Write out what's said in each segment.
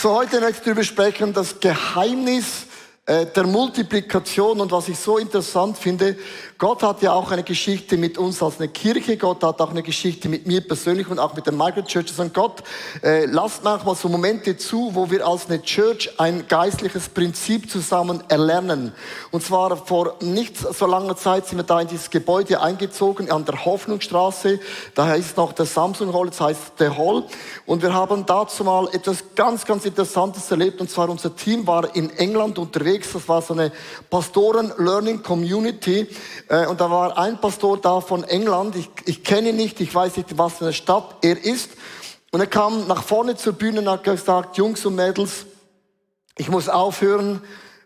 So, heute möchte ich darüber sprechen, das Geheimnis der Multiplikation. Und was ich so interessant finde, Gott hat ja auch eine Geschichte mit uns als eine Kirche, Gott hat auch eine Geschichte mit mir persönlich und auch mit den Migrant Churches. Und Gott lasst manchmal so Momente zu, wo wir als eine Church ein geistliches Prinzip zusammen erlernen. Und zwar vor nicht so langer Zeit sind wir da in dieses Gebäude eingezogen, an der Hoffnungsstraße. Daher ist noch der Samsung Hall, das heißt The Hall. Und wir haben dazu mal etwas ganz, ganz Interessantes erlebt. Und zwar unser Team war in England unterwegs. Das war so eine Pastoren-Learning-Community. Und da war ein Pastor da von England. Ich kenne ihn nicht, ich weiß nicht, was für eine Stadt er ist. Und er kam nach vorne zur Bühne und hat gesagt, Jungs und Mädels, ich muss aufhören.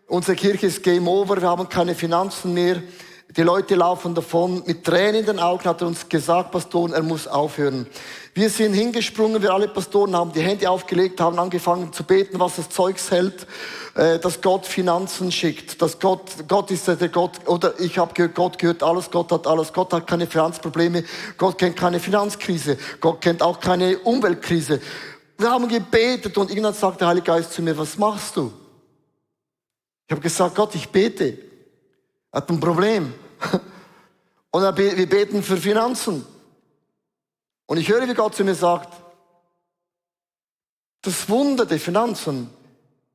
Unsere Kirche ist Game Over, wir haben keine Finanzen mehr. Die Leute laufen davon. Mit Tränen in den Augen hat er uns gesagt, Pastoren, er muss aufhören. Wir sind hingesprungen, wir alle Pastoren haben die Hände aufgelegt, haben angefangen zu beten, was das Zeugs hält, dass Gott Finanzen schickt, dass Gott ist der Gott, oder ich habe gehört, Gott gehört alles, Gott hat keine Finanzprobleme, Gott kennt keine Finanzkrise, Gott kennt auch keine Umweltkrise. Wir haben gebetet und irgendwann sagt der Heilige Geist zu mir, was machst du? Ich habe gesagt, Gott, ich bete. Er hat ein Problem. Und wir beten für Finanzen. Und ich höre, wie Gott zu mir sagt, das Wunder der Finanzen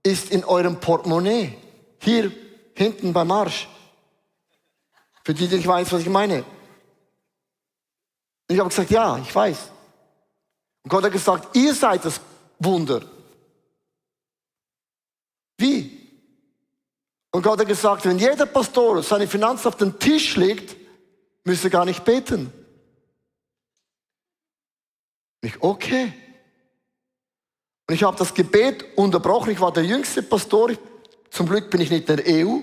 ist in eurem Portemonnaie. Hier hinten beim Arsch. Für die nicht weiß, was ich meine. Und ich habe gesagt, ja, ich weiß. Und Gott hat gesagt, ihr seid das Wunder. Wie? Und Gott hat gesagt, wenn jeder Pastor seine Finanzen auf den Tisch legt, müsste er gar nicht beten. Okay. Und ich habe das Gebet unterbrochen. Ich war der jüngste Pastor. Zum Glück bin ich nicht in der EU.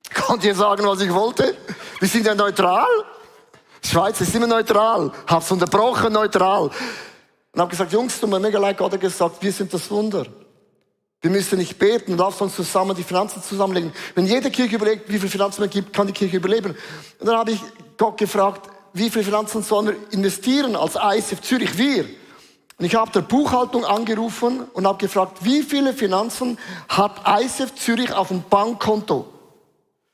Ich konnte hier sagen, was ich wollte. Wir sind ja neutral. Die Schweiz ist immer neutral. Habe es unterbrochen, neutral. Und habe gesagt, Jungs, tut mir mega leid. Gott hat gesagt, wir sind das Wunder. Wir müssen nicht beten, lasst uns zusammen die Finanzen zusammenlegen. Wenn jede Kirche überlegt, wie viel Finanzen man gibt, kann die Kirche überleben. Und dann habe ich Gott gefragt, wie viel Finanzen sollen wir investieren als ICF Zürich, wir? Und ich habe der Buchhaltung angerufen und habe gefragt, wie viele Finanzen hat ICF Zürich auf dem Bankkonto?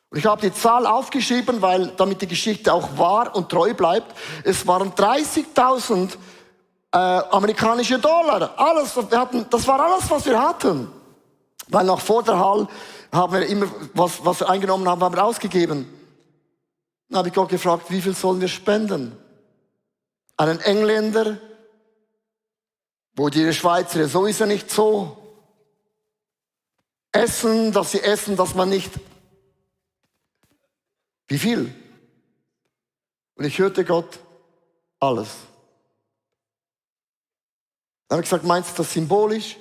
Und ich habe die Zahl aufgeschrieben, weil damit die Geschichte auch wahr und treu bleibt. Es waren 30.000 amerikanische Dollar. Alles, was wir hatten, das war alles, was wir hatten. Weil noch vor der Hall haben wir immer, was wir eingenommen haben, haben wir ausgegeben. Dann habe ich Gott gefragt, wie viel sollen wir spenden? Einen Engländer, wo die Schweizer, so ist er nicht so. Essen, dass sie essen, dass man nicht. Wie viel? Und ich hörte Gott, alles. Dann habe ich gesagt, meinst du das symbolisch?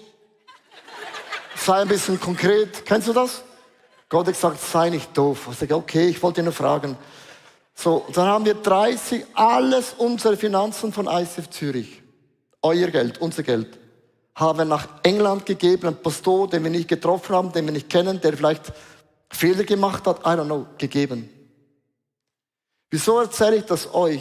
Sei ein bisschen konkret. Kennst du das? Gott hat gesagt, sei nicht doof. Ich sage, okay, ich wollte nur fragen. So, dann haben wir 30, alles unsere Finanzen von ICF Zürich, euer Geld, unser Geld, haben wir nach England gegeben, einen Pastor, den wir nicht getroffen haben, den wir nicht kennen, der vielleicht Fehler gemacht hat, I don't know, gegeben. Wieso erzähle ich das euch?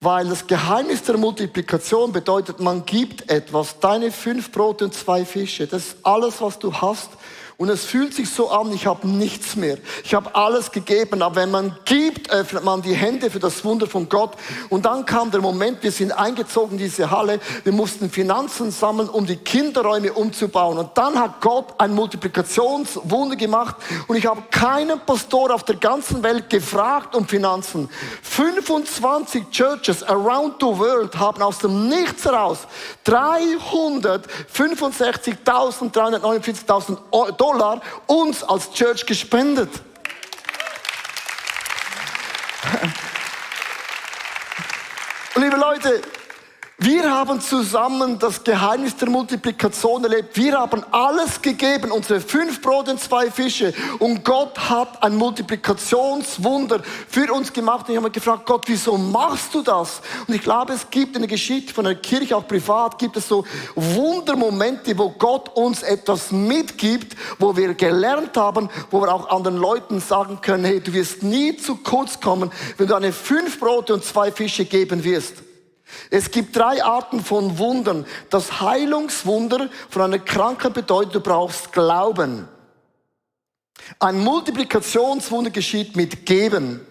Weil das Geheimnis der Multiplikation bedeutet, man gibt etwas, deine 5 Brote und 2 Fische, das ist alles, was du hast. Und es fühlt sich so an, ich habe nichts mehr. Ich habe alles gegeben, aber wenn man gibt, öffnet man die Hände für das Wunder von Gott. Und dann kam der Moment, wir sind eingezogen in diese Halle, wir mussten Finanzen sammeln, um die Kinderräume umzubauen. Und dann hat Gott ein Multiplikationswunder gemacht. Und ich habe keinen Pastor auf der ganzen Welt gefragt um Finanzen. 25 Churches around the world haben aus dem Nichts heraus 365.349 Dollar uns als Church gespendet. Und liebe Leute, wir haben zusammen das Geheimnis der Multiplikation erlebt. Wir haben alles gegeben, unsere 5 Brote und 2 Fische. Und Gott hat ein Multiplikationswunder für uns gemacht. Und ich habe mich gefragt, Gott, wieso machst du das? Und ich glaube, es gibt in der Geschichte von der Kirche, auch privat, gibt es so Wundermomente, wo Gott uns etwas mitgibt, wo wir gelernt haben, wo wir auch anderen Leuten sagen können, hey, du wirst nie zu kurz kommen, wenn du eine 5 Brote und 2 Fische geben wirst. Es gibt 3 Arten von Wundern. Das Heilungswunder von einer Krankheit bedeutet, du brauchst Glauben. Ein Multiplikationswunder geschieht mit Geben.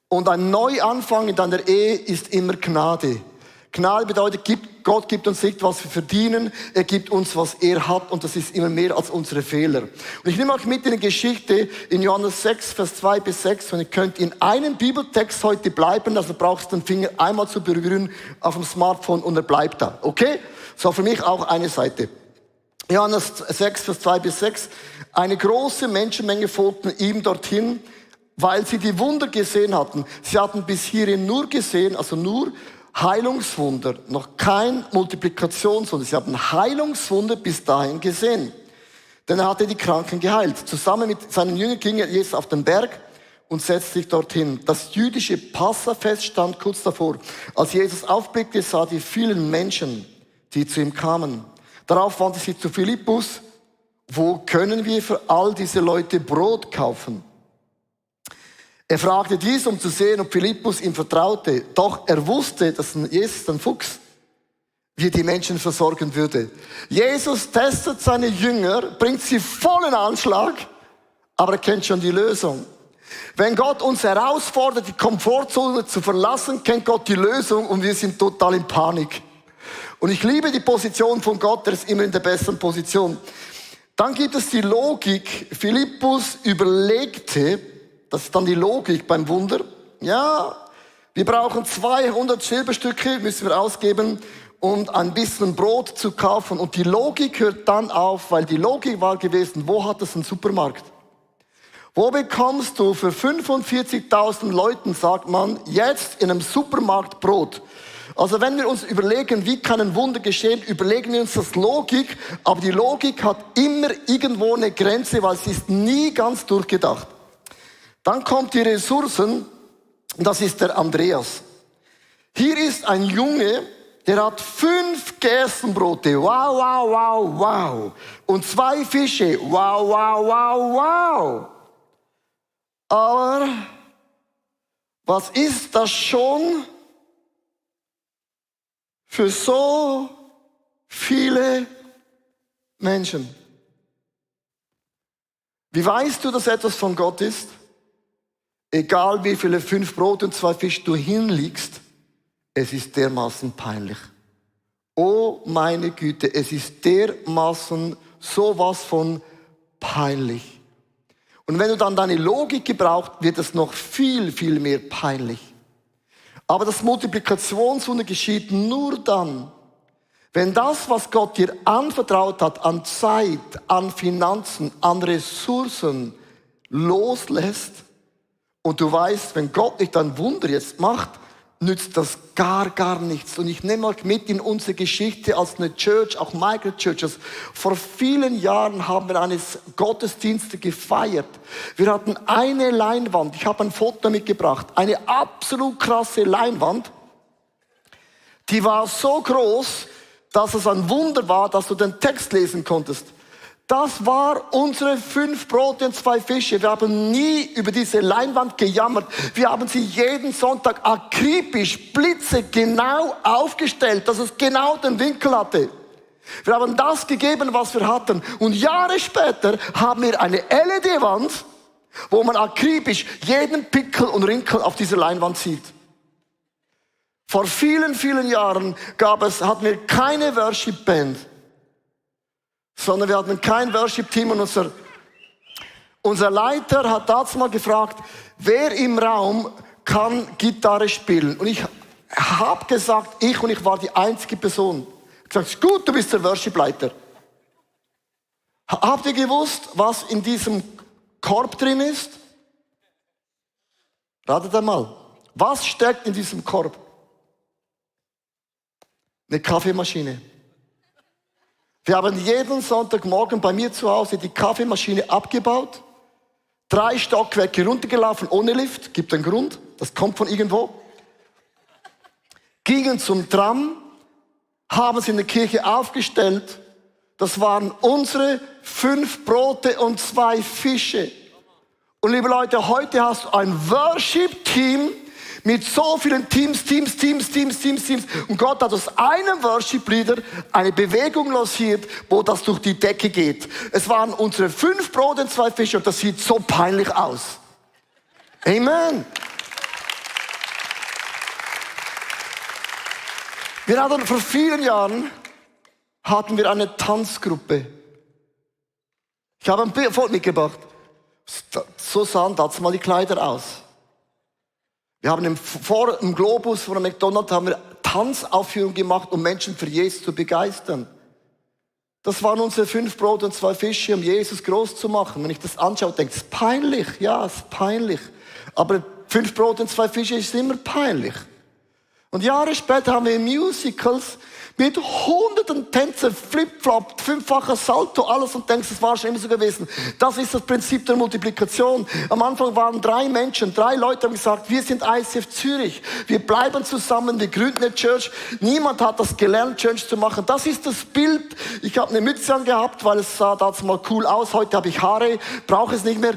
Und ein Neuanfang in deiner Ehe ist immer Gnade. Gnade bedeutet, Gott gibt uns nicht, was wir verdienen, er gibt uns, was er hat, und das ist immer mehr als unsere Fehler. Und ich nehme euch mit in eine Geschichte in Johannes 6, Vers 2 bis 6, und ihr könnt in einem Bibeltext heute bleiben, also brauchst du den Finger einmal zu berühren auf dem Smartphone und er bleibt da, okay? So, für mich auch eine Seite. Johannes 6, Vers 2 bis 6. Eine große Menschenmenge folgten ihm dorthin, weil sie die Wunder gesehen hatten. Sie hatten bis hierhin nur gesehen, also nur Heilungswunder, noch kein Multiplikationswunder. Sie haben Heilungswunder bis dahin gesehen. Denn er hatte die Kranken geheilt. Zusammen mit seinen Jüngern ging Jesus auf den Berg und setzte sich dorthin. Das jüdische Passafest stand kurz davor. Als Jesus aufblickte, sah die vielen Menschen, die zu ihm kamen. Darauf wandte sich zu Philippus: Wo können wir für all diese Leute Brot kaufen? Er fragte dies, um zu sehen, ob Philippus ihm vertraute. Doch er wusste, dass Jesus, ein Fuchs, wie die Menschen versorgen würde. Jesus testet seine Jünger, bringt sie voll in Anschlag, aber er kennt schon die Lösung. Wenn Gott uns herausfordert, die Komfortzone zu verlassen, kennt Gott die Lösung und wir sind total in Panik. Und ich liebe die Position von Gott, der ist immer in der besseren Position. Dann gibt es die Logik. Philippus überlegte, das ist dann die Logik beim Wunder. Ja, wir brauchen 200 Silberstücke, müssen wir ausgeben, um ein bisschen Brot zu kaufen. Und die Logik hört dann auf, weil die Logik war gewesen, wo hat es einen Supermarkt? Wo bekommst du für 45.000 Leuten, sagt man, jetzt in einem Supermarkt Brot? Also wenn wir uns überlegen, wie kann ein Wunder geschehen, überlegen wir uns das Logik, aber die Logik hat immer irgendwo eine Grenze, weil sie ist nie ganz durchgedacht. Dann kommt die Ressourcen, das ist der Andreas. Hier ist ein Junge, der hat 5 Gerstenbrote, wow, wow, wow, wow. Und 2 Fische, wow, wow, wow, wow. Aber was ist das schon für so viele Menschen? Wie weißt du, dass etwas von Gott ist? Egal wie viele 5 Brot und 2 Fische du hinlegst, es ist dermaßen peinlich. Oh meine Güte, es ist dermaßen sowas von peinlich. Und wenn du dann deine Logik gebrauchst, wird es noch viel, viel mehr peinlich. Aber das Multiplikationswunder geschieht nur dann, wenn das, was Gott dir anvertraut hat, an Zeit, an Finanzen, an Ressourcen, loslässt. Und du weißt, wenn Gott nicht ein Wunder jetzt macht, nützt das gar nichts. Und ich nehme euch mit in unsere Geschichte als eine Church, auch Microchurches. Vor vielen Jahren haben wir eines Gottesdienste gefeiert. Wir hatten eine Leinwand, ich habe ein Foto mitgebracht, eine absolut krasse Leinwand. Die war so groß, dass es ein Wunder war, dass du den Text lesen konntest. Das war unsere 5 Brote und 2 Fische. Wir haben nie über diese Leinwand gejammert. Wir haben sie jeden Sonntag akribisch, blitzegenau aufgestellt, dass es genau den Winkel hatte. Wir haben das gegeben, was wir hatten. Und Jahre später haben wir eine LED-Wand, wo man akribisch jeden Pickel und Rinkel auf dieser Leinwand sieht. Vor vielen, vielen Jahren hatten wir keine Worship-Band, sondern wir hatten kein Worship-Team und unser Leiter hat damals mal gefragt, wer im Raum kann Gitarre spielen? Und ich habe gesagt, ich war die einzige Person. Ich habe gesagt, gut, du bist der Worship-Leiter. Habt ihr gewusst, was in diesem Korb drin ist? Ratet einmal. Was steckt in diesem Korb? Eine Kaffeemaschine. Wir haben jeden Sonntagmorgen bei mir zu Hause die Kaffeemaschine abgebaut, 3 Stockwerke runtergelaufen ohne Lift, gibt einen Grund, das kommt von irgendwo. Gingen zum Tram, haben sie in der Kirche aufgestellt. Das waren unsere 5 Brote und 2 Fische. Und liebe Leute, heute hast du ein Worship-Team, Mit so vielen Teams. Und Gott hat aus einem Worship-Leader eine Bewegung lanciert, wo das durch die Decke geht. Es waren unsere 5 Brote und 2 Fische und das sieht so peinlich aus. Amen. Wir hatten vor vielen Jahren eine Tanzgruppe. Ich habe ein Bild mitgebracht. So sahen damals mal die Kleider aus. Wir haben im Globus von McDonald's haben wir Tanzaufführungen gemacht, um Menschen für Jesus zu begeistern. Das waren unsere 5 Brote und 2 Fische, um Jesus groß zu machen. Wenn ich das anschaue, denke ich, es ist peinlich. Ja, es ist peinlich. Aber 5 Brote und 2 Fische ist immer peinlich. Und Jahre später haben wir Musicals mit hunderten Tänzer, Flip-Flop, 5-facher Salto, alles und denkst, das war schon immer so gewesen. Das ist das Prinzip der Multiplikation. Am Anfang waren 3 Menschen, 3 Leute haben gesagt, wir sind ICF Zürich, wir bleiben zusammen, wir gründen eine Church. Niemand hat das gelernt, Church zu machen. Das ist das Bild. Ich habe eine Mütze angehabt, weil es sah damals mal cool aus. Heute habe ich Haare, brauche es nicht mehr.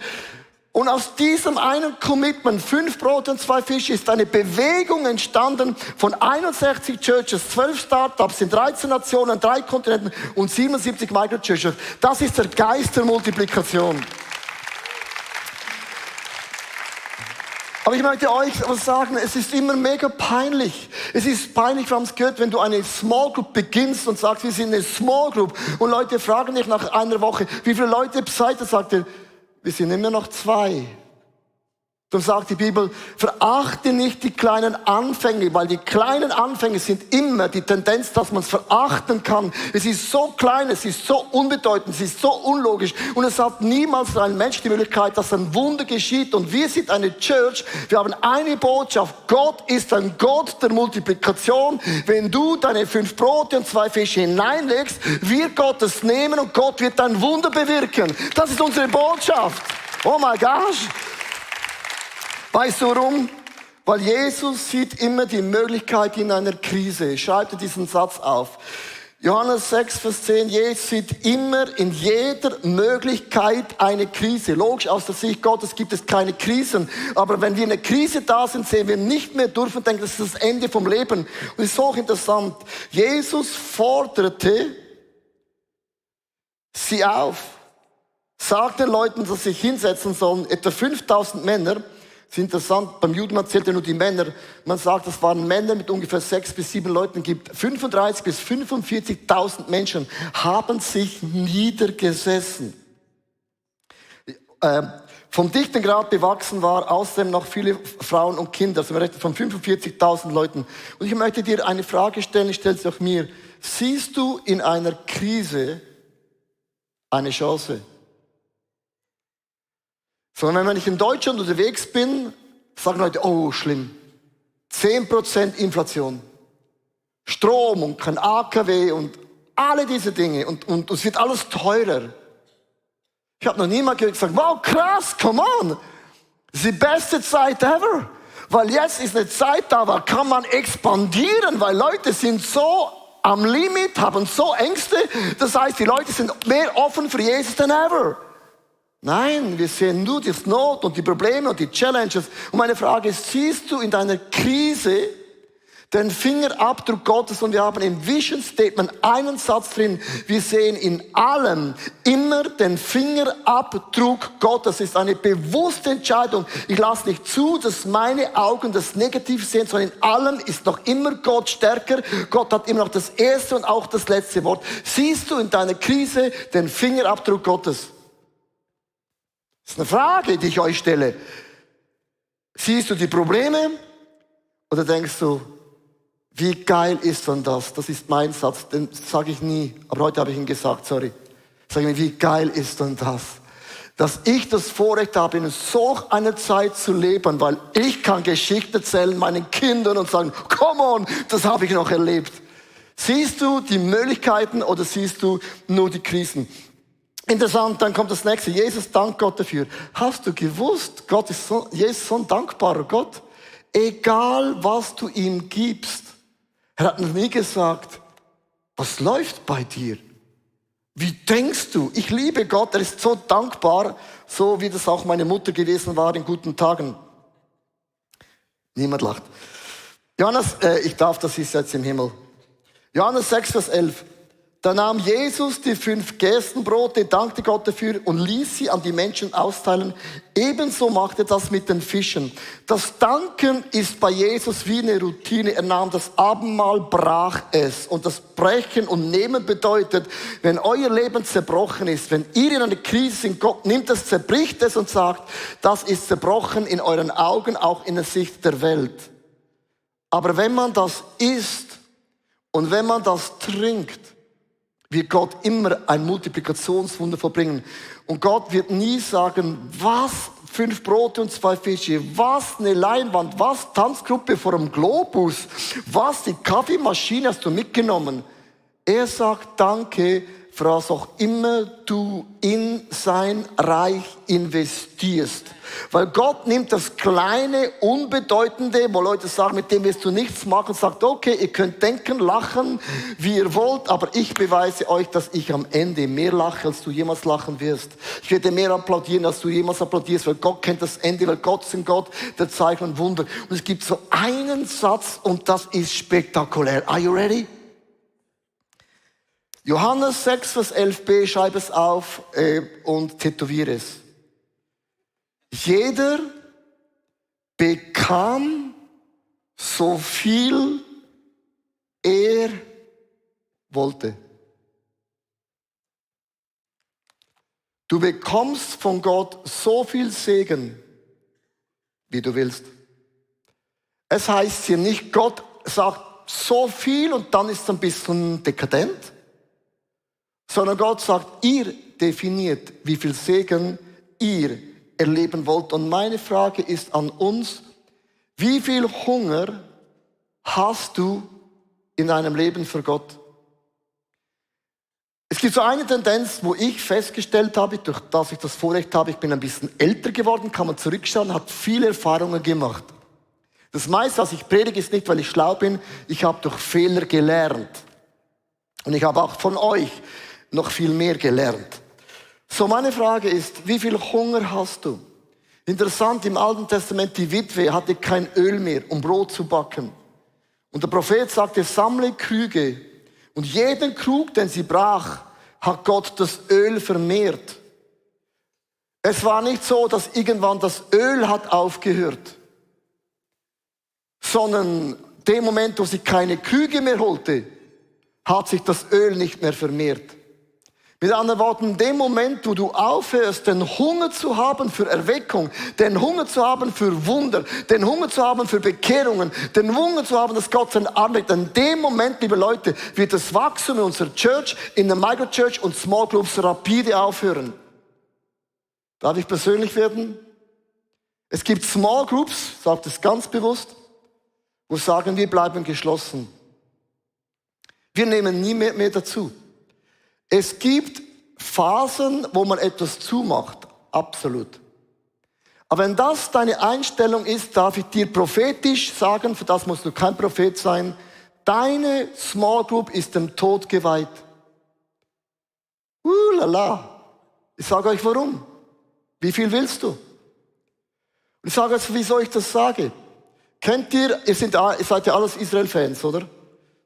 Und aus diesem einen Commitment, 5 Brote und 2 Fische, ist eine Bewegung entstanden von 61 Churches, 12 Startups in 13 Nationen, 3 Kontinenten und 77 Microchurches. Das ist der Geist der Multiplikation. Aber ich möchte euch was sagen, es ist immer mega peinlich. Es ist peinlich, wir haben es gehört, wenn du eine Small Group beginnst und sagst, wir sind eine Small Group und Leute fragen dich nach einer Woche, wie viele Leute seid ihr, sagt ihr, wir sind immer noch 2. Dann sagt die Bibel, verachte nicht die kleinen Anfänge, weil die kleinen Anfänge sind immer die Tendenz, dass man es verachten kann. Es ist so klein, es ist so unbedeutend, es ist so unlogisch und es hat niemals ein Mensch die Möglichkeit, dass ein Wunder geschieht. Und wir sind eine Church, wir haben eine Botschaft, Gott ist ein Gott der Multiplikation. Wenn du deine 5 Brote und 2 Fische hineinlegst, wird Gott es nehmen und Gott wird ein Wunder bewirken. Das ist unsere Botschaft. Oh my gosh. Weißt du warum? Weil Jesus sieht immer die Möglichkeit in einer Krise. Schreib dir diesen Satz auf. Johannes 6, Vers 10, Jesus sieht immer in jeder Möglichkeit eine Krise. Logisch, aus der Sicht Gottes gibt es keine Krisen. Aber wenn wir in einer Krise da sind, sehen wir nicht mehr durch und denken, das ist das Ende vom Leben. Und es ist hochinteressant. Jesus forderte sie auf. Sagt den Leuten, dass sie sich hinsetzen sollen. Etwa 5000 Männer. Das ist interessant, beim Judentum zählt ja nur die Männer. Man sagt, das waren Männer mit ungefähr 6 bis 7 Leuten. Gibt 35 bis 45.000 Menschen haben sich niedergesessen. Vom dichten Grad bewachsen war außerdem noch viele Frauen und Kinder. Also man redet von 45.000 Leuten. Und ich möchte dir eine Frage stellen, ich stelle sie auch mir. Siehst du in einer Krise eine Chance? Sondern wenn ich in Deutschland unterwegs bin, sagen Leute, oh, schlimm. 10% Inflation. Strom und kein AKW und alle diese Dinge. Und es wird alles teurer. Ich habe noch niemand gesagt, wow, krass, come on. Das ist die beste Zeit ever. Weil jetzt ist eine Zeit da, da kann man expandieren, weil Leute sind so am Limit, haben so Ängste. Das heißt, die Leute sind mehr offen für Jesus than ever. Nein, wir sehen nur die Not und die Probleme und die Challenges. Und meine Frage ist, siehst du in deiner Krise den Fingerabdruck Gottes? Und wir haben im Vision Statement einen Satz drin. Wir sehen in allem immer den Fingerabdruck Gottes. Das ist eine bewusste Entscheidung. Ich lasse nicht zu, dass meine Augen das Negativ sehen, sondern in allem ist noch immer Gott stärker. Gott hat immer noch das erste und auch das letzte Wort. Siehst du in deiner Krise den Fingerabdruck Gottes? Das ist eine Frage, die ich euch stelle. Siehst du die Probleme oder denkst du, wie geil ist denn das? Das ist mein Satz, den sage ich nie, aber heute habe ich ihn gesagt, sorry. Sag mir, wie geil ist denn das? Dass ich das Vorrecht habe, in so einer Zeit zu leben, weil ich kann Geschichten erzählen meinen Kindern und sagen, come on, das habe ich noch erlebt. Siehst du die Möglichkeiten oder siehst du nur die Krisen? Interessant, dann kommt das nächste. Jesus, dank Gott dafür. Hast du gewusst, Jesus ist so ein dankbarer Gott. Egal, was du ihm gibst. Er hat noch nie gesagt, was läuft bei dir? Wie denkst du? Ich liebe Gott, er ist so dankbar, so wie das auch meine Mutter gewesen war in guten Tagen. Niemand lacht. Johannes, das ist jetzt im Himmel. Johannes 6, Vers 11. Da nahm Jesus die 5 Gerstenbrote, dankte Gott dafür und ließ sie an die Menschen austeilen. Ebenso machte er das mit den Fischen. Das Danken ist bei Jesus wie eine Routine. Er nahm das Abendmahl, brach es. Und das Brechen und Nehmen bedeutet, wenn euer Leben zerbrochen ist, wenn ihr in einer Krise sind, Gott nimmt es, zerbricht es und sagt, das ist zerbrochen in euren Augen, auch in der Sicht der Welt. Aber wenn man das isst und wenn man das trinkt, wird Gott immer ein Multiplikationswunder vollbringen. Und Gott wird nie sagen, was, 5 Brote und 2 Fische, was, eine Leinwand, was, Tanzgruppe vor dem Globus, was, die Kaffeemaschine hast du mitgenommen. Er sagt, danke, für was auch immer du in sein Reich investierst. Weil Gott nimmt das kleine, unbedeutende, wo Leute sagen, mit dem wirst du nichts machen, sagt, okay, ihr könnt denken, lachen, wie ihr wollt, aber ich beweise euch, dass ich am Ende mehr lache, als du jemals lachen wirst. Ich werde mehr applaudieren, als du jemals applaudierst, weil Gott kennt das Ende, weil Gott ist ein Gott der Zeichen und Wunder. Und es gibt so einen Satz und das ist spektakulär. Are you ready? Johannes 6, Vers 11b, schreib es auf und tätowiere es. Jeder bekam so viel er wollte. Du bekommst von Gott so viel Segen, wie du willst. Es heißt hier nicht, Gott sagt so viel und dann ist es ein bisschen dekadent, sondern Gott sagt, ihr definiert, wie viel Segen ihr erleben wollt. Und meine Frage ist an uns, wie viel Hunger hast du in deinem Leben für Gott? Es gibt so eine Tendenz, wo ich festgestellt habe, durch das ich das Vorrecht habe, ich bin ein bisschen älter geworden, kann man zurückschauen, habe viele Erfahrungen gemacht. Das meiste, was ich predige, ist nicht, weil ich schlau bin, ich habe durch Fehler gelernt. Und ich habe auch von euch noch viel mehr gelernt. So, meine Frage ist, wie viel Hunger hast du? Interessant, im Alten Testament, die Witwe hatte kein Öl mehr, um Brot zu backen. Und der Prophet sagte, sammle Krüge. Und jeden Krug, den sie brach, hat Gott das Öl vermehrt. Es war nicht so, dass irgendwann das Öl hat aufgehört, sondern dem Moment, wo sie keine Krüge mehr holte, hat sich das Öl nicht mehr vermehrt. Mit anderen Worten, in dem Moment, wo du aufhörst, den Hunger zu haben für Erweckung, den Hunger zu haben für Wunder, den Hunger zu haben für Bekehrungen, den Hunger zu haben, dass Gott seinen Arm legt, in dem Moment, liebe Leute, wird das Wachstum in unserer Church, in der Microchurch und Small Groups rapide aufhören. Darf ich persönlich werden? Es gibt Small Groups, sagt es ganz bewusst, wo sagen, wir bleiben geschlossen. Wir nehmen nie mehr dazu. Es gibt Phasen, wo man etwas zumacht, absolut. Aber wenn das deine Einstellung ist, darf ich dir prophetisch sagen, für das musst du kein Prophet sein, deine Small Group ist dem Tod geweiht. Lala. Ich sage euch warum. Wie viel willst du? Und ich sage euch, wieso ich das sage. Kennt ihr seid ja alles Israel-Fans, oder?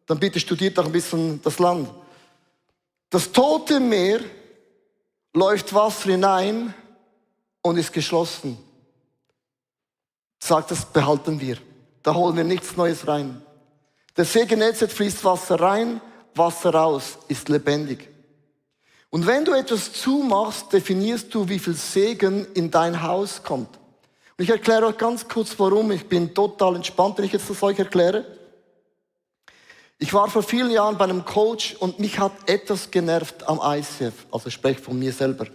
Dann bitte studiert auch ein bisschen das Land. Das Tote Meer läuft Wasser hinein und ist geschlossen. Sagt, das behalten wir. Da holen wir nichts Neues rein. Der See Genezareth fließt Wasser rein, Wasser raus, ist lebendig. Und wenn du etwas zumachst, definierst du, wie viel Segen in dein Haus kommt. Und ich erkläre euch ganz kurz, warum. Ich bin total entspannt, wenn ich jetzt das euch erkläre. Ich war vor vielen Jahren bei einem Coach und mich hat etwas genervt am ICF. Also ich spreche von mir selber.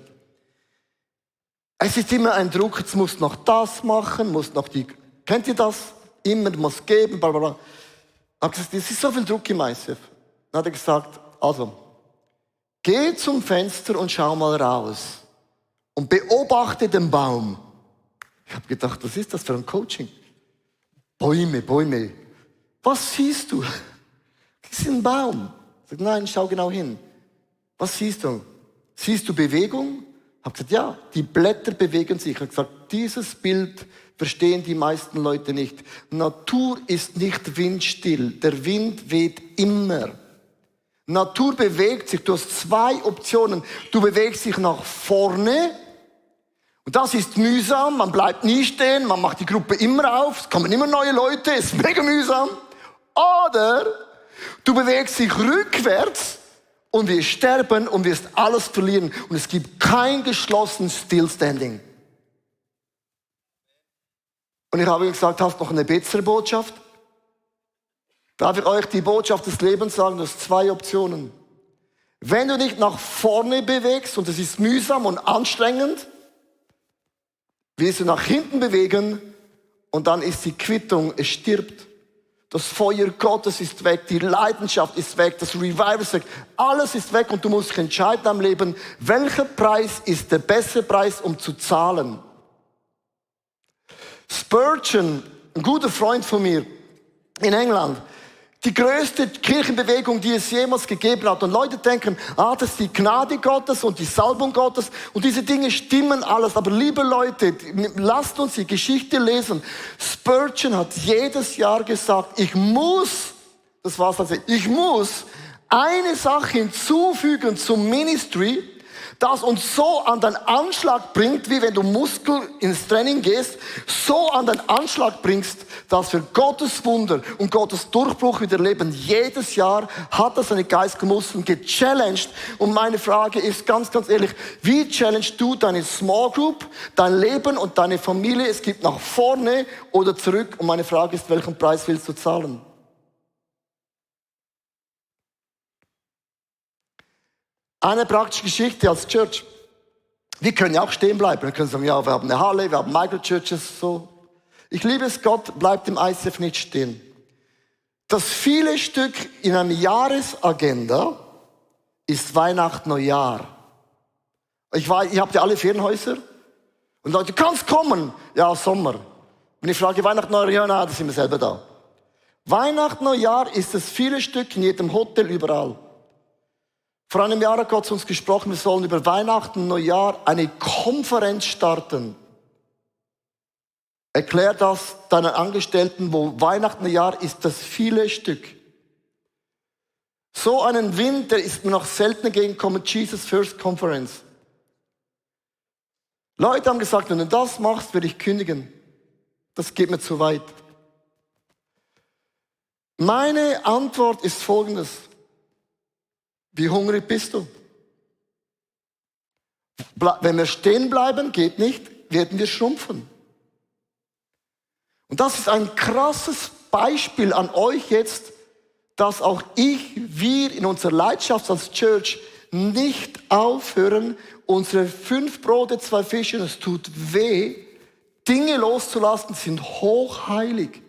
Es ist immer ein Druck, jetzt musst du noch das machen, musst noch die... Kennt ihr das? Immer, du musst geben, bla bla bla. Ich habe gesagt, es ist so viel Druck im ICF. Dann hat er gesagt, also, geh zum Fenster und schau mal raus. Und beobachte den Baum. Ich habe gedacht, was ist das für ein Coaching? Bäume. Was siehst du? Das ist ein Baum. Ich sage, nein, schau genau hin. Was siehst du? Siehst du Bewegung? Ich habe gesagt, ja, die Blätter bewegen sich. Ich habe gesagt, dieses Bild verstehen die meisten Leute nicht. Natur ist nicht windstill. Der Wind weht immer. Natur bewegt sich. Du hast zwei Optionen. Du bewegst dich nach vorne. Und das ist mühsam. Man bleibt nie stehen. Man macht die Gruppe immer auf. Es kommen immer neue Leute. Es ist mega mühsam. Oder du bewegst dich rückwärts und wirst sterben und wirst alles verlieren. Und es gibt kein geschlossenes Stillstanding. Und ich habe ihm gesagt, hast du noch eine bessere Botschaft? Darf ich euch die Botschaft des Lebens sagen? Du hast zwei Optionen. Wenn du dich nach vorne bewegst und es ist mühsam und anstrengend, wirst du nach hinten bewegen und dann ist die Quittung, es stirbt. Das Feuer Gottes ist weg, die Leidenschaft ist weg, das Revival ist weg, alles ist weg und du musst dich entscheiden am Leben, welcher Preis ist der beste Preis, um zu zahlen. Spurgeon, ein guter Freund von mir in England, die größte Kirchenbewegung, die es jemals gegeben hat. Und Leute denken, das ist die Gnade Gottes und die Salbung Gottes. Und diese Dinge stimmen alles. Aber liebe Leute, lasst uns die Geschichte lesen. Spurgeon hat jedes Jahr gesagt, ich muss eine Sache hinzufügen zum Ministry, das uns so an den Anschlag bringt, wie wenn du Muskel ins Training gehst, so an den Anschlag bringst, dass wir Gottes Wunder und Gottes Durchbruch wieder leben. Jedes Jahr hat er seine geistigen Muskeln gechallenged. Und meine Frage ist ganz, ganz ehrlich, wie challengest du deine Small Group, dein Leben und deine Familie? Es gibt nach vorne oder zurück. Und meine Frage ist, welchen Preis willst du zahlen? Eine praktische Geschichte als Church. Wir können ja auch stehen bleiben. Wir können sagen, ja, wir haben eine Halle, wir haben Microchurches, so. Ich liebe es, Gott bleibt im ICF nicht stehen. Das viele Stück in einer Jahresagenda ist Weihnachten, Neujahr. Ihr habt ja alle Ferienhäuser. Und Leute, du kannst kommen. Ja, Sommer. Wenn ich frage, Weihnachten, Neujahr, na, da sind wir selber da. Weihnachten, Neujahr ist das viele Stück in jedem Hotel, überall. Vor einem Jahr hat Gott zu uns gesprochen, wir sollen über Weihnachten, Neujahr eine Konferenz starten. Erklär das deinen Angestellten, wo Weihnachten, Neujahr ist das viele Stück. So einen Wind, der ist mir noch selten entgegengekommen, Jesus First Conference. Leute haben gesagt, wenn du das machst, werde ich kündigen. Das geht mir zu weit. Meine Antwort ist folgendes. Wie hungrig bist du? Wenn wir stehen bleiben, geht nicht, werden wir schrumpfen. Und das ist ein krasses Beispiel an euch jetzt, dass auch wir in unserer Leidenschaft als Church nicht aufhören, unsere 5 Brote, 2 Fische, und es tut weh, Dinge loszulassen, sind hochheilig.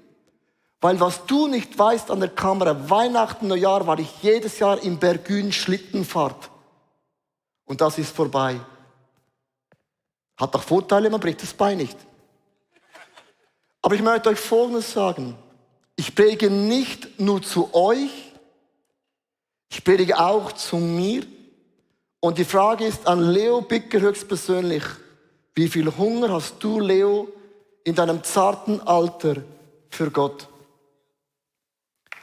Weil was du nicht weißt an der Kamera, Weihnachten, Neujahr war ich jedes Jahr in Bergün Schlittenfahrt. Und das ist vorbei. Hat auch Vorteile, man bricht das Bein nicht. Aber ich möchte euch Folgendes sagen. Ich predige nicht nur zu euch, ich predige auch zu mir. Und die Frage ist an Leo Bicker höchstpersönlich, wie viel Hunger hast du, Leo, in deinem zarten Alter für Gott?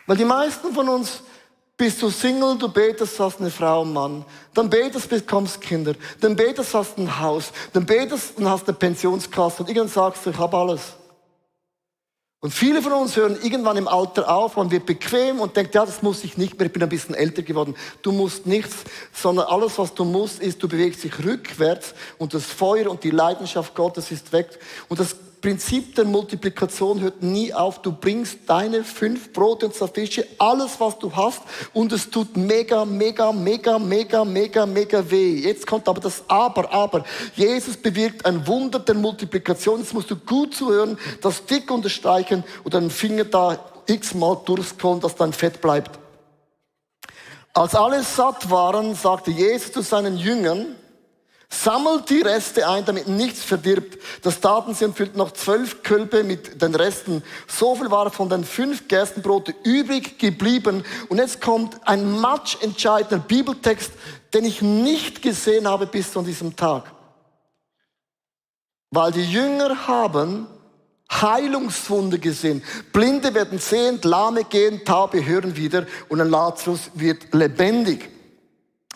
Weil die meisten von uns, bist du Single, du betest, hast eine Frau und Mann. Dann betest, bekommst Kinder. Dann betest, hast ein Haus. Dann betest und hast eine Pensionskasse. Und irgendwann sagst du, ich habe alles. Und viele von uns hören irgendwann im Alter auf, man wird bequem und denkt, ja, das muss ich nicht mehr, ich bin ein bisschen älter geworden. Du musst nichts, sondern alles, was du musst, ist, du bewegst dich rückwärts und das Feuer und die Leidenschaft Gottes ist weg. Und das Prinzip der Multiplikation hört nie auf. Du bringst deine 5 Brote und 2 Fische, alles, was du hast, und es tut mega, mega, mega, mega, mega, mega weh. Jetzt kommt aber das Aber. Jesus bewirkt ein Wunder der Multiplikation. Jetzt musst du gut zuhören, das dick unterstreichen und deinen Finger da x-mal durchscrollen, dass dein Fett bleibt. Als alle satt waren, sagte Jesus zu seinen Jüngern, sammelt die Reste ein, damit nichts verdirbt. Das taten sie und füllten noch 12 Kölbe mit den Resten. So viel war von den 5 Gerstenbrote übrig geblieben. Und jetzt kommt ein matchentscheidender Bibeltext, den ich nicht gesehen habe bis zu diesem Tag. Weil die Jünger haben Heilungswunder gesehen. Blinde werden sehend, Lahme gehen, Taube hören wieder und ein Lazarus wird lebendig.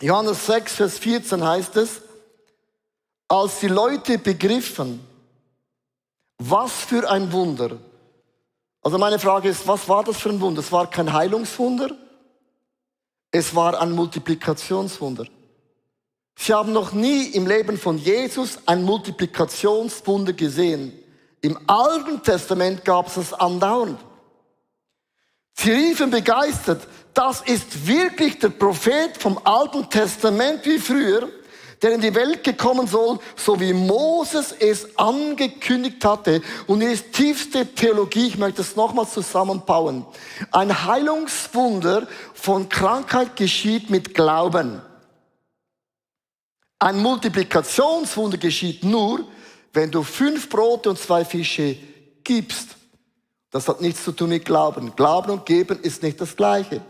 Johannes 6, Vers 14 heißt es, als die Leute begriffen, was für ein Wunder. Also meine Frage ist, was war das für ein Wunder? Es war kein Heilungswunder, es war ein Multiplikationswunder. Sie haben noch nie im Leben von Jesus ein Multiplikationswunder gesehen. Im Alten Testament gab es das andauernd. Sie riefen begeistert, das ist wirklich der Prophet vom Alten Testament wie früher, der in die Welt gekommen soll, so wie Moses es angekündigt hatte. Und hier ist tiefste Theologie, ich möchte es nochmals zusammenbauen. Ein Heilungswunder von Krankheit geschieht mit Glauben. Ein Multiplikationswunder geschieht nur, wenn du 5 Brote und 2 Fische gibst. Das hat nichts zu tun mit Glauben. Glauben und Geben ist nicht das Gleiche.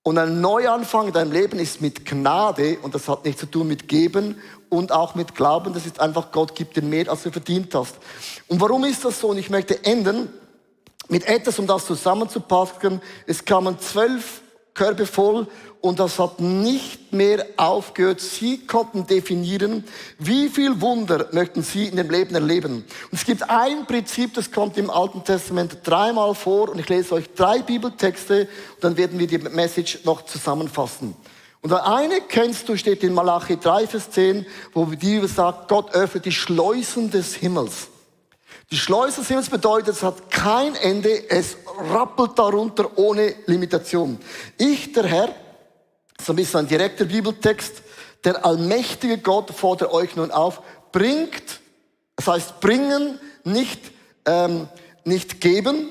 Und ein Neuanfang in deinem Leben ist mit Gnade und das hat nichts zu tun mit Geben und auch mit Glauben. Das ist einfach, Gott gibt dir mehr, als du verdient hast. Und warum ist das so? Und ich möchte enden mit etwas, um das zusammenzupacken. Es kamen 12 Körbe voll und das hat nicht mehr aufgehört. Sie konnten definieren, wie viel Wunder möchten sie in dem Leben erleben. Und es gibt ein Prinzip, das kommt im Alten Testament 3-mal vor und ich lese euch 3 Bibeltexte und dann werden wir die Message noch zusammenfassen. Und der eine kennst du, steht in Malachi 3, Vers 10, wo die Bibel sagt, Gott öffnet die Schleusen des Himmels. Die Schleusen des Himmels bedeutet, es hat kein Ende, es rappelt darunter ohne Limitation. Ich, der Herr, so ein bisschen ein direkter Bibeltext, der allmächtige Gott fordert euch nun auf, bringt, das heißt bringen, nicht geben,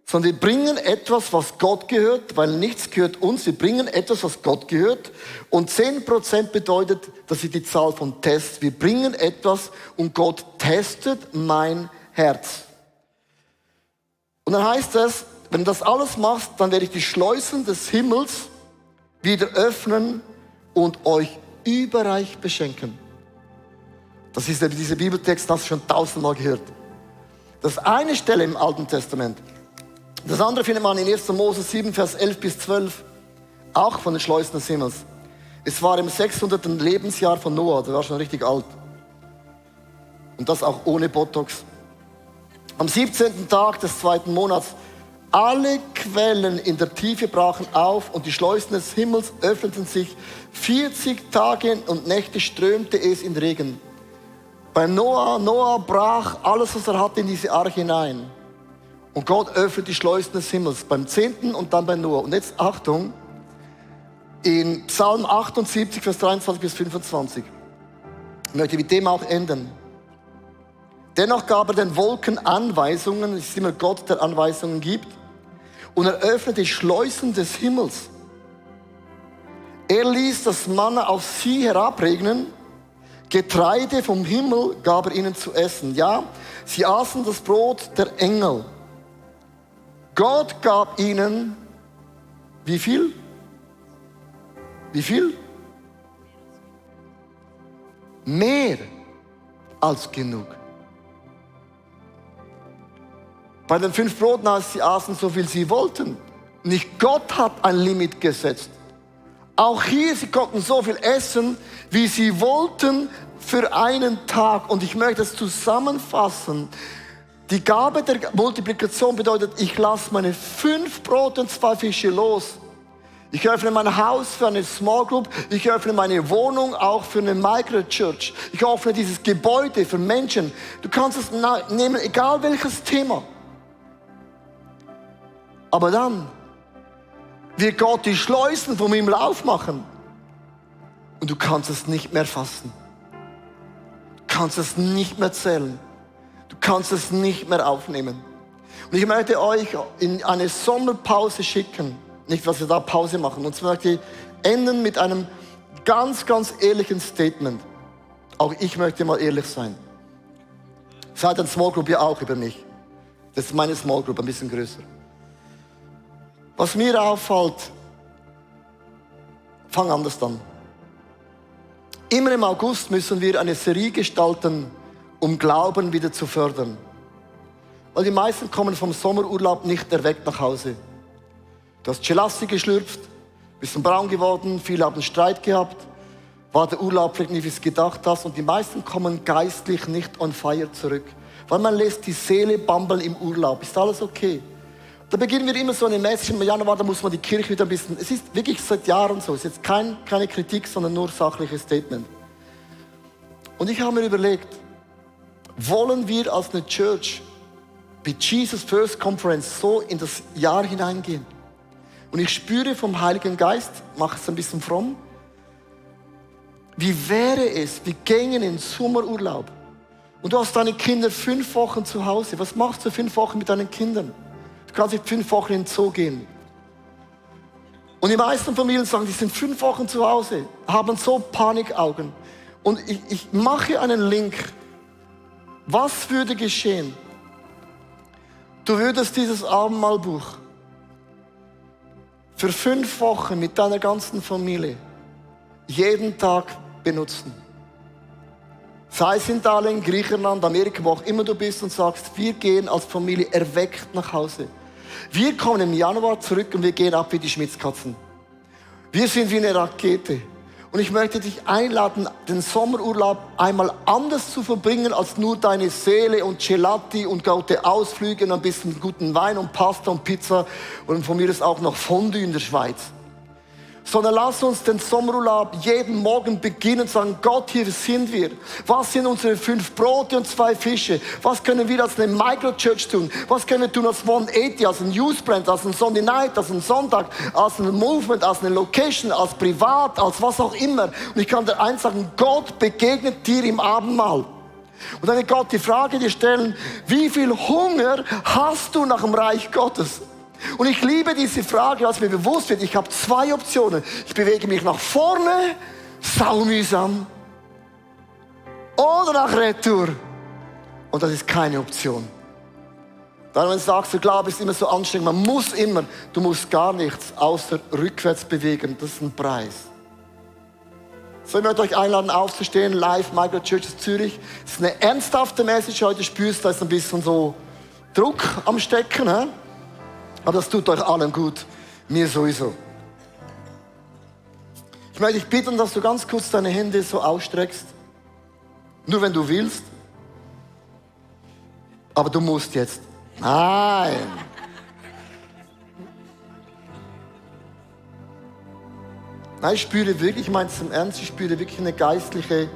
sondern wir bringen etwas, was Gott gehört, weil nichts gehört uns, wir bringen etwas, was Gott gehört. Und 10% bedeutet, das ist die Zahl von Tests. Wir bringen etwas und Gott testet mein Herz. Und dann heißt es, wenn du das alles machst, dann werde ich die Schleusen des Himmels wieder öffnen und euch überreich beschenken. Das ist dieser Bibeltext, das hast du schon 1000-mal gehört. Das ist eine Stelle im Alten Testament. Das andere findet man in 1. Mose 7, Vers 11 bis 12, auch von den Schleusen des Himmels. Es war im 600. Lebensjahr von Noah, der war schon richtig alt. Und das auch ohne Botox. Am 17. Tag des 2. Monats, alle Quellen in der Tiefe brachen auf und die Schleusen des Himmels öffneten sich. 40 Tage und Nächte strömte es in Regen. Bei Noah brach alles, was er hatte, in diese Arche hinein. Und Gott öffnet die Schleusen des Himmels beim 10. und dann bei Noah. Und jetzt Achtung, in Psalm 78, Vers 23 bis 25. Ich möchte mit dem auch enden. Dennoch gab er den Wolken Anweisungen, es ist immer Gott, der Anweisungen gibt, und er öffnete die Schleusen des Himmels. Er ließ das Manna auf sie herabregnen, Getreide vom Himmel gab er ihnen zu essen. Ja, sie aßen das Brot der Engel. Gott gab ihnen, wie viel? Wie viel? Mehr als genug. Bei den 5 Broten, als sie aßen, so viel sie wollten. Nicht Gott hat ein Limit gesetzt. Auch hier, sie konnten so viel essen, wie sie wollten für einen Tag. Und ich möchte es zusammenfassen. Die Gabe der Multiplikation bedeutet, ich lasse meine 5 Brote und 2 Fische los. Ich öffne mein Haus für eine Small Group. Ich öffne meine Wohnung auch für eine Microchurch. Ich öffne dieses Gebäude für Menschen. Du kannst es nehmen, egal welches Thema. Aber dann wird Gott die Schleusen vom Himmel aufmachen. Und du kannst es nicht mehr fassen. Du kannst es nicht mehr zählen. Du kannst es nicht mehr aufnehmen. Und ich möchte euch in eine Sommerpause schicken. Nicht, dass wir da Pause machen. Und zwar möchte ich enden mit einem ganz, ganz ehrlichen Statement. Auch ich möchte mal ehrlich sein. Seid ein Small Group ja auch über mich. Das ist meine Small Group, ein bisschen größer. Was mir auffällt, fang anders an. Immer im August müssen wir eine Serie gestalten um Glauben wieder zu fördern. Weil die meisten kommen vom Sommerurlaub nicht erweckt nach Hause. Du hast Gelassi geschlürft, bist braun geworden, viele haben Streit gehabt, war der Urlaub vielleicht nicht, wie du es gedacht hast. Und die meisten kommen geistlich nicht on fire zurück. Weil man lässt die Seele bambeln im Urlaub. Ist alles okay? Da beginnen wir immer so eine Message im Januar, da muss man die Kirche wieder ein bisschen... Es ist wirklich seit Jahren so. Es ist jetzt keine Kritik, sondern nur sachliches Statement. Und ich habe mir überlegt, wollen wir als eine Church wie Jesus First Conference so in das Jahr hineingehen? Und ich spüre vom Heiligen Geist, mache es ein bisschen fromm, wie wäre es, wir gingen in Sommerurlaub und du hast deine Kinder 5 Wochen zu Hause. Was machst du 5 Wochen mit deinen Kindern? Du kannst nicht 5 Wochen in den Zoo gehen. Und die meisten Familien sagen, die sind 5 Wochen zu Hause, haben so Panikaugen. Und ich mache einen Link. Was würde geschehen? Du würdest dieses Abendmahlbuch für 5 Wochen mit deiner ganzen Familie jeden Tag benutzen. Sei es in Italien, Griechenland, Amerika, wo auch immer du bist und sagst, wir gehen als Familie erweckt nach Hause. Wir kommen im Januar zurück und wir gehen ab wie die Schmitzkatzen. Wir sind wie eine Rakete. Und ich möchte dich einladen, den Sommerurlaub einmal anders zu verbringen, als nur deine Seele und Gelati und gute Ausflüge und ein bisschen guten Wein und Pasta und Pizza und von mir ist auch noch Fondue in der Schweiz. Sondern lass uns den Sommerurlaub jeden Morgen beginnen und sagen, Gott, hier sind wir. Was sind unsere 5 Brote und 2 Fische? Was können wir als eine Microchurch tun? Was können wir tun als 180, als ein Youth Brand, als ein Sunday Night, als ein Sonntag, als ein Movement, als eine Location, als privat, als was auch immer. Und ich kann dir eins sagen, Gott begegnet dir im Abendmahl. Und dann wird Gott die Frage dir stellen, wie viel Hunger hast du nach dem Reich Gottes? Und ich liebe diese Frage, als mir bewusst wird, ich habe 2 Optionen. Ich bewege mich nach vorne, saumühsam, oder nach Retour. Und das ist keine Option. Dann, wenn du sagst, der Glaube ist immer so anstrengend, man muss immer, du musst gar nichts außer rückwärts bewegen. Das ist ein Preis. So, ich möchte euch einladen, aufzustehen, live, Michael Churches Zürich. Das ist eine ernsthafte Message, heute spürst du, da ist ein bisschen so Druck am Stecken. He? Aber das tut euch allen gut, mir sowieso. Ich möchte dich bitten, dass du ganz kurz deine Hände so ausstreckst. Nur wenn du willst. Aber du musst jetzt. Nein. Nein, ich spüre wirklich, ich meine es im Ernst, ich spüre wirklich eine geistliche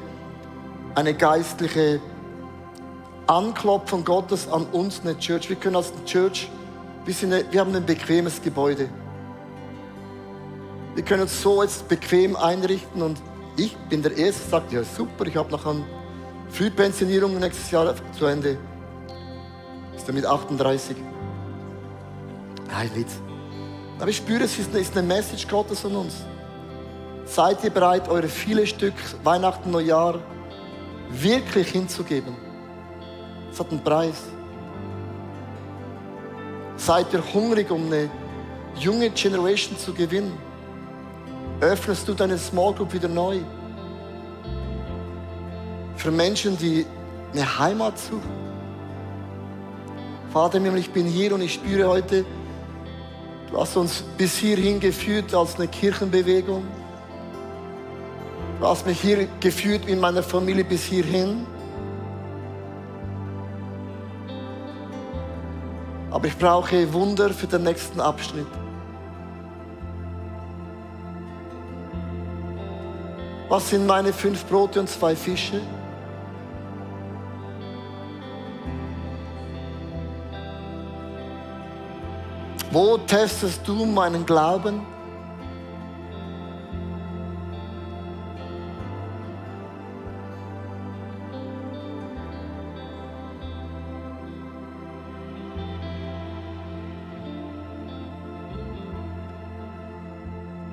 Anklopfung Gottes an uns, eine Church. Wir können als eine Church, wir haben ein bequemes Gebäude. Wir können uns so jetzt bequem einrichten und ich bin der Erste, der sagt, ja super, ich habe noch eine Frühpensionierung nächstes Jahr zu Ende. Ist er mit 38? Nein, Witz. Aber ich spüre, es ist eine Message Gottes an uns. Seid ihr bereit, eure viele Stück Weihnachten, Neujahr wirklich hinzugeben? Es hat einen Preis. Seid ihr hungrig, um eine junge Generation zu gewinnen? Öffnest du deine Small Group wieder neu? Für Menschen, die eine Heimat suchen? Vater im Himmel, ich bin hier und ich spüre heute, du hast uns bis hierhin geführt als eine Kirchenbewegung. Du hast mich hier geführt in meiner Familie bis hierhin. Aber ich brauche Wunder für den nächsten Abschnitt. Was sind meine 5 Brote und 2 Fische? Wo testest du meinen Glauben?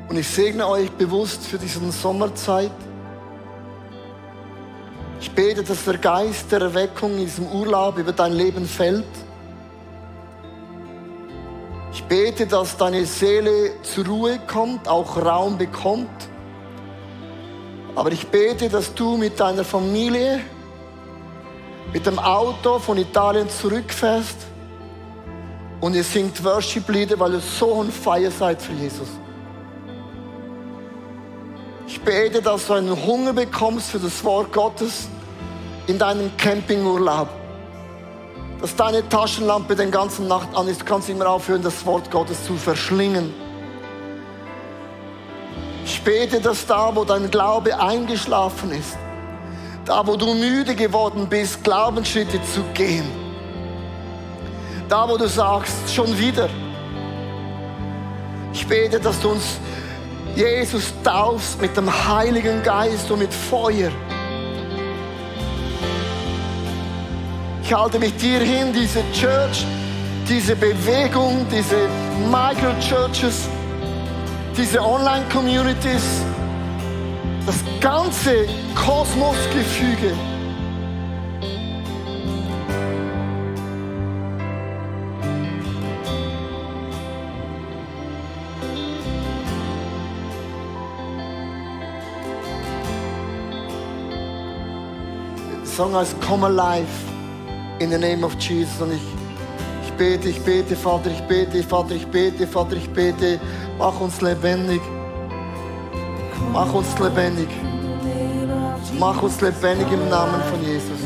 Und ich segne euch bewusst für diese Sommerzeit. Ich bete, dass der Geist der Erweckung in diesem Urlaub über dein Leben fällt. Ich bete, dass deine Seele zur Ruhe kommt, auch Raum bekommt. Aber ich bete, dass du mit deiner Familie mit dem Auto von Italien zurückfährst und ihr singt Worship-Lieder, weil ihr so on fire seid für Jesus. Ich bete, dass du einen Hunger bekommst für das Wort Gottes in deinem Campingurlaub. Dass deine Taschenlampe den ganzen Nacht an ist. Du kannst immer aufhören, das Wort Gottes zu verschlingen. Ich bete, dass da, wo dein Glaube eingeschlafen ist, da, wo du müde geworden bist, Glaubensschritte zu gehen. Da, wo du sagst, schon wieder. Ich bete, dass du uns Jesus taufst mit dem Heiligen Geist und mit Feuer. Ich halte mich dir hin, diese Church, diese Bewegung, diese Micro-Churches, diese Online-Communities, das ganze Kosmosgefüge. Der Song heißt Come Alive in the name of Jesus. Und ich bete, Vater, ich bete, Vater, ich bete, Vater, ich bete. Mach uns lebendig. Mach uns lebendig. Mach uns lebendig im Namen von Jesus.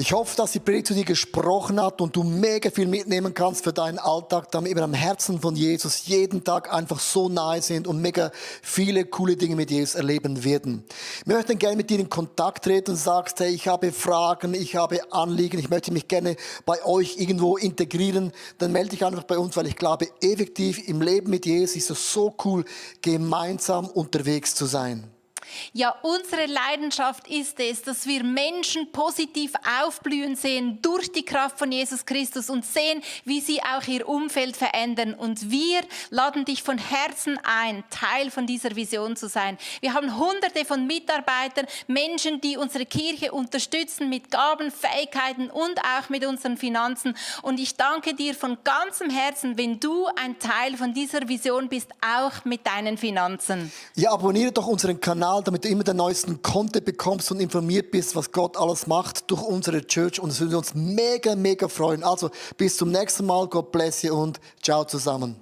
Ich hoffe, dass die Predigt zu dir gesprochen hat und du mega viel mitnehmen kannst für deinen Alltag, damit wir am Herzen von Jesus jeden Tag einfach so nahe sind und mega viele coole Dinge mit Jesus erleben werden. Wir möchten gerne mit dir in Kontakt treten und sagst, hey, ich habe Fragen, ich habe Anliegen, ich möchte mich gerne bei euch irgendwo integrieren, dann melde dich einfach bei uns, weil ich glaube, effektiv im Leben mit Jesus ist es so cool, gemeinsam unterwegs zu sein. Ja, unsere Leidenschaft ist es, dass wir Menschen positiv aufblühen sehen durch die Kraft von Jesus Christus und sehen, wie sie auch ihr Umfeld verändern. Und wir laden dich von Herzen ein, Teil von dieser Vision zu sein. Wir haben Hunderte von Mitarbeitern, Menschen, die unsere Kirche unterstützen mit Gaben, Fähigkeiten und auch mit unseren Finanzen. Und ich danke dir von ganzem Herzen, wenn du ein Teil von dieser Vision bist, auch mit deinen Finanzen. Ja, abonniere doch unseren Kanal, damit du immer den neuesten Content bekommst und informiert bist, was Gott alles macht durch unsere Church. Und es würde uns mega, mega freuen. Also bis zum nächsten Mal. God bless you und ciao zusammen.